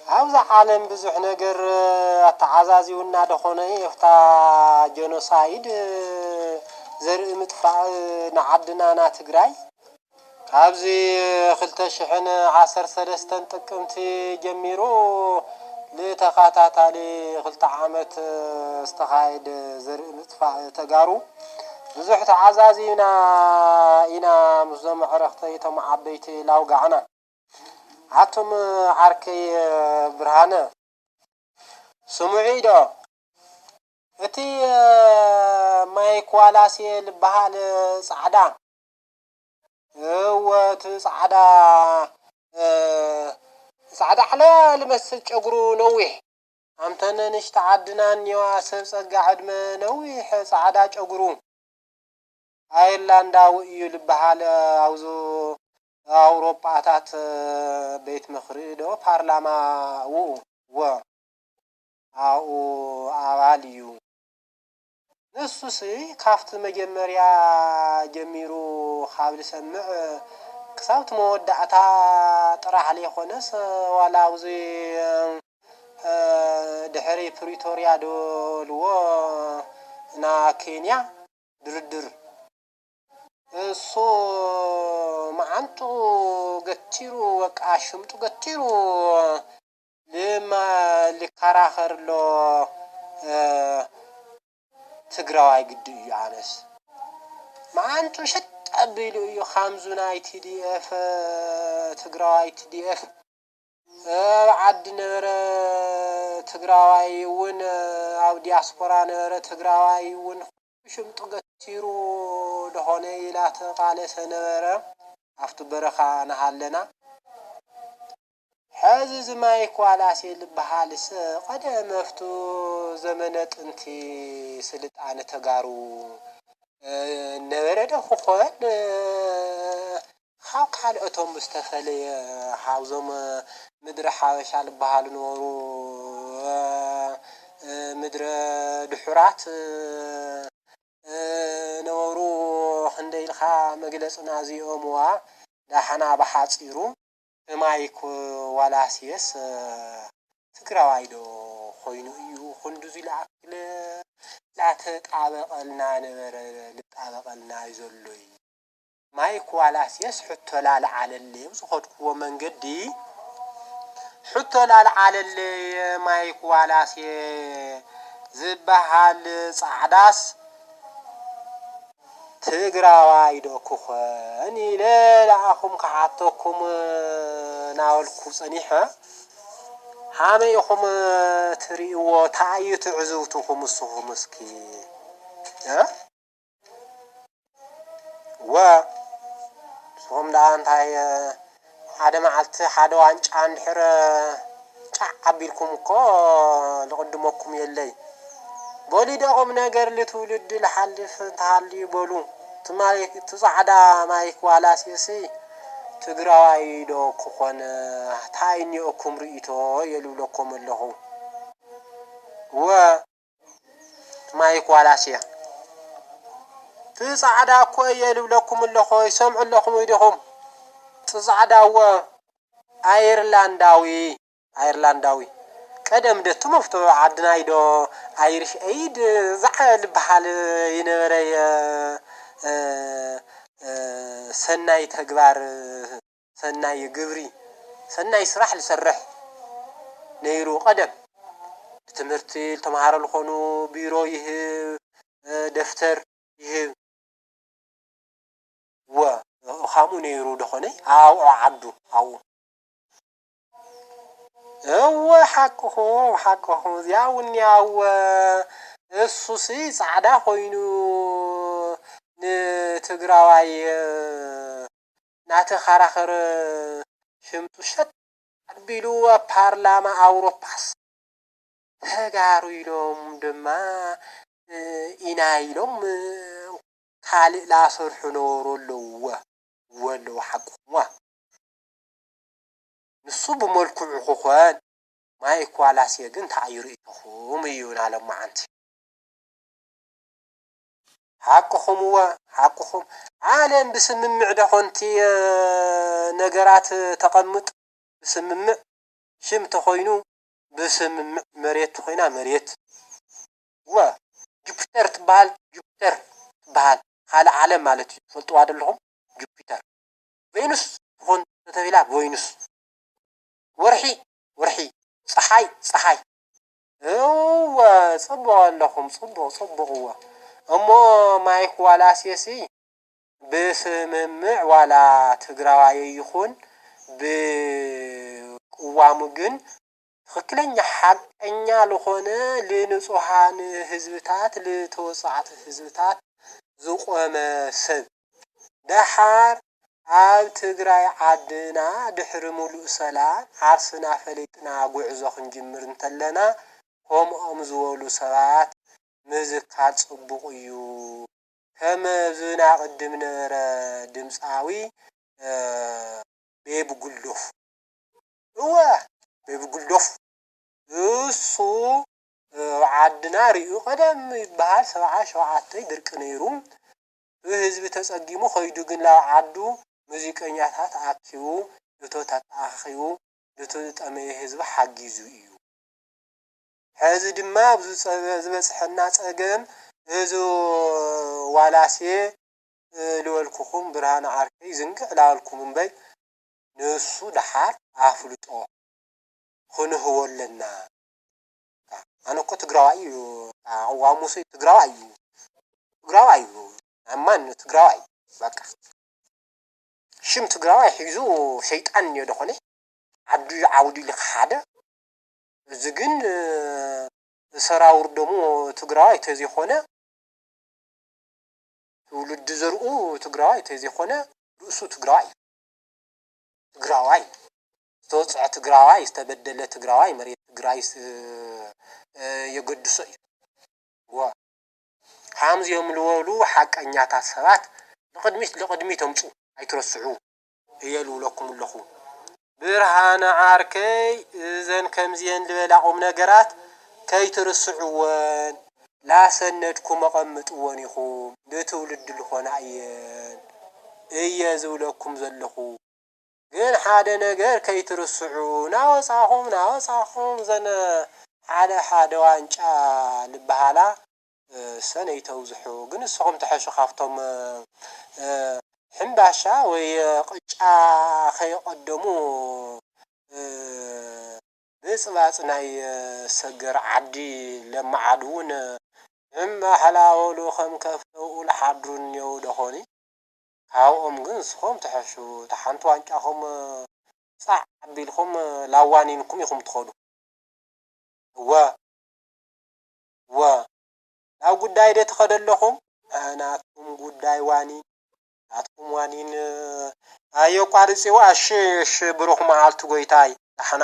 ኣብዚ ዓለም ብዙሕ ነገር ኣተዓዛዚውና ደኾነ፣ ኤፍታ ጀኖሳይድ፣ ዘርኢ ምጥፋእ ንዓድና ና ትግራይ ካብዚ ክልተ ሽሕን ዓሰርተ ሰለስተን ጥቅምቲ ጀሚሩ ንተኸታታሊ ክልተ ዓመት ዝተኻየደ ዘርኢ ምጥፋእ ተጋሩ ብዙሕ ተዓዛዚብና ኢና። ምስዞም ኣዕርኽተይ እቶም ዓበይቲ ላውጋዕና። ኣቱም ዓርከይ ብርሃነ፣ ስምዑ ዶ? እቲ ማይክ ዋላሴ ዝበሃል ጻዕዳ፣ እወ፣ እቲ ጻዕዳ፣ ጻዕዳ ዓለ ልመስል ጨጉሩ ነዊሕ፣ ኣምተነ ንሽተ ዓድና እኒዋ ሰብ ጸጋ ዕድመ ነዊሕ ጻዕዳ ጨጉሩ። ኣይርላንዳዊ እዩ ዝበሃል። ኣብዙ ኣውሮጳታት ቤት ምኽሪ ዶ ፓርላማ ውኡ ወ ኣብኡ ኣባል እዩ። ንሱሲ ካብቲ መጀመርያ ጀሚሩ ካብ ዝሰምዕ ክሳብቲ መወዳእታ ጥራሕ ዘይኮነስ ዋላ ኣብዚ ድሕሪ ፕሪቶርያ ዶ ልዎ ና ኬንያ ድርድር እሱ መዓንጥኡ ገቲሩ በቃ ሽምጡ ገቲሩ ልማ ልከራኸር ኣሎ። ትግራዋይ ግዲ እዩ። ኣነስ መዓንጥኡ ሸጥ ኣቢሉ እዩ ካምዙ ናይ ቲ ዲ ኤፍ ትግራዋይ ቲ ዲ ኤፍ ኣብ ዓዲ ነበረ ትግራዋይ እውን ኣብ ዲያስፖራ ነበረ ትግራዋይ እውን ሽምጡ ገቲሩ ደኾነ ኢላ ተቃለሰ ነበረ። ኣብቲ በረኻ ናሃለና ሕዚ እዚ ማይክ ዋላሴ ዝበሃልስ ቀደም ኣብቱ ዘመነ ጥንቲ ስልጣነ ተጋሩ ነበረ ዶ ክኾን? ካብ ካልኦቶም ዝተፈለየ ካብዞም ምድረ ሓበሻ ዝበሃሉ ነበሩ፣ ምድረ ድሑራት ነበሩ። ክንደይ ኢልካ መግለፅና እዚኦምዋ ዳሕና ብሓፂሩ ማይክ ዋላስየስ ትግራዋይ ዶ ኮይኑ እዩ ክንዱዚ ዝኣክል ላተጣበቐልና ነበረ? ልጣበቐልና እዩ ዘሎ እዩ። ማይክ ዋላስየስ ሕቶ ላልዓለለይ ኣብ ዝኸድኩዎ መንገዲ ሕቶ ላልዓለለይ። ማይክ ዋላስየ ዝበሃል ጻዕዳስ ትግራዋይ ዶ ክኾን ኢለ ንዓኹም ክሓተኩም ናበልኩ ጸኒሐ። ሃመይ ኢኹም ትርእይዎ? እንታይ እዩ ትዕዝብትኹም እስኹም እስኪ? እ? ወ ንስኹም ደኣ እንታይ ሓደ መዓልቲ ሓደ ዋንጫ እንድሕር ጫዕ ኣቢልኩም እኮ ልቕድመኩም የለይ። በሉ ዶ ቁም ነገር ልትውልዲ ልሓልፍ እንተሃልዩ በሉ። እቲ ማይክ፣ እቲ ጻዕዳ ማይክ ዋላስየሲ ትግራዋይ ዶ ክኾን? እንታይ እኒኦኩም ርእይቶ እየ ልብለኩም ኣለኹ። ወ ማይክ ዋላስየ። እቲ ጻዕዳ እኮ እየ ልብለኩም ኣለኹ፣ ይሰምዑ ኣለኹም ወይ ዲኹም? እቲ ጻዕዳ እወ፣ ኣየርላንዳዊ፣ ኣየርላንዳዊ። ቀደም ደትም ኣብቶ ዓድናይ ዶ ኣይሪሽ ኤይድ ዝዓል ዝበሃል ይነበረ የ-፣ እ፣ እ፣ ሰናይ ተግባር፣ ሰናይ ግብሪ፣ ሰናይ ስራሕ ዝሰርሕ ነይሩ ቀደም። ብትምህርቲ ዝተምሃረ ዝኾኑ ቢሮ ይህብ፣ እ፣ ደፍተር ይህብ። ወ፣ ኸምኡ ነይሩ ደኾነ? ኣብኡ ዓዱ፣ ኣብኡ። እወ፣ ሓቅኹም፣ ሓቅኹም። እዚኣ እውን እኒኣ፣ እወ። እሱሲ ጻዕዳ ኮይኑ ንትግራዋይ፣ እ፣ እናተኸራኸረ ሽምጡ ሸጥ ኣቢሉ ኣብ ፓርላማ ኣውሮፓስ ተጋሩ ኢሎም ድማ፣ እ፣ ኢና ኢሎም፣ እ፣ ካልእ ላሰርሑ ነበሩ ኣለውዎ፣ እወ ኣለዉ ሓቅኹም። ንሱ ብመልክዑ ክኾን ማይክ ዋላስየ ግን እንታይ እዩ ርእይቶኹም እዩ ናሎም መዓንቲ። ሓቅኹም እወ፣ ሓቅኹም። ዓለም ብስምምዕ ዶ ኾንቲ፣ እ፣ ነገራት ተቐምጥ? ብስምምዕ ሽም ተኾይኑ ብስምምዕ፣ መሬት ተኾይና መሬት። እወ፣ ጁፒተር ትበሃል፣ ጁፒተር ትበሃል። ካልእ ዓለም ማለት እዩ። ትፈልጥዋ ዶ ኣለኹም? ጁፒተር። ቬኑስ ትኾን ተተቢላ፣ ቬኑስ። ወርሒ፣ ወርሒ። ጸሓይ፣ ጸሓይ። እወ፣ ጽቡቕ ኣለኹም፣ ጽቡቕ፣ ጽቡቕ፣ እወ። እሞ ማይክ ዋላሴሲ ብስምምዕ ዋላ ትግራዋይ ይኹን ብቅዋሙ ግን ትኽክለኛ ሓቀኛ ልኾነ ልንጹሃን ህዝብታት ልተወጻዕቲ ህዝብታት ዝቖመ ሰብ ደሓር ኣብ ትግራይ ዓድና ድሕሪ ሙሉእ ሰላም ዓርስና ፈሊጥና ጉዕዞ ክንጅምር እንተለና ከምኦም ዝበሉ ሰባት ምዝካር ጽቡቕ እዩ። ከም ዝና ቅድም ነበረ ድምፃዊ ቤብ ጉልዶፍ። እወ፣ ቤብ ጉልዶፍ እሱ ዓድና ሪኡ ቀደም ይበሃል ሰብዓ ሸውዓተ ድርቂ ነይሩ። ብህዝቢ ተጸጊሙ ከይዱ ግን ናብ ዓዱ ሙዚቀኛታት ኣኪቡ እቶ ተኣኻኺቡ ነቲ ዝጠመየ ህዝቢ ሓጊዙ እዩ። ሕዚ ድማ ኣብዚ ዝበፅሐና ፀገም እዚ ዋላሴ ልበልኩኹም ብርሃነ ዓርከይ ዝንግዕ ላበልኩም እምበይ ንሱ ደሓር ኣፍልጦ ክንህቦ ኣለና። ኣነ እኮ ትግራዋይ እዩ። ኣዋሙሱ ትግራዋይ እዩ። ትግራዋይ እዩ። ኣማን ትግራዋይ በቃ ሽም ትግራዋይ ሒዙ ሸይጣን እዮ ደኾነ ዓዱ ይዓውዱ ኢሉ ሓደ እዚ ግን ሰራውር ደሞ ትግራዋይ ተዘይኾነ ትውልዲ ዘርኡ ትግራዋይ ተዘይኾነ ርእሱ ትግራዋይ ትግራዋይ ዝተወፅዐ ትግራዋይ ዝተበደለ ትግራዋይ መሬት ትግራይ የገድሶ እዩ። ዋ ሓምዚኦም ልበሉ ሓቀኛታት ሰባት ንቕድሚት ንቕድሚት ኣምፁ ኣይትረስዑ እየ ልብለኩም ኣለኹ። ብርሃነ ዓርከይ እዘን ከምዚየን ልበላ ቁም ነገራት ከይትርስዕወን ላሰነድኩም ኣቐምጥወን ኢኹም ንትውልዲ ልኾና እየን እየ ዝብለኩም ዘለኹ። ግን ሓደ ነገር ከይትርስዑ ናወፃኹም ናወፃኹም ዘነ ሓደ ሓደ ዋንጫ ልበሃላ ሰነይ ተብዝሑ ግን ንስኹም ትሐሹ ካብቶም ሕምባሻ ወይ ቅጫ ከይቐደሙ ብፅባፅ ናይ ሰገር ዓዲ ለማዓዱ እውን ሕምባሕላ በሉ ከም ከፍተውኡ ልሓድሩ እኒው ደኾኒ ካብኦም ግን ንስኹም ትሐሹ እታ ሓንቲ ዋንጫኹም ፃዕ ኣቢልኩም ላዋኒንኩም ኢኹም ትኸዱ እወ እወ ናብ ጉዳይ ደ ትኸደ ኣለኹም ናትኩም ጉዳይ ዋኒን ናትኩም ዋኒን ኣየቋርፅዋ እሺ እሺ ብሩኽ መዓልቲ ጎይታይ ዳሕና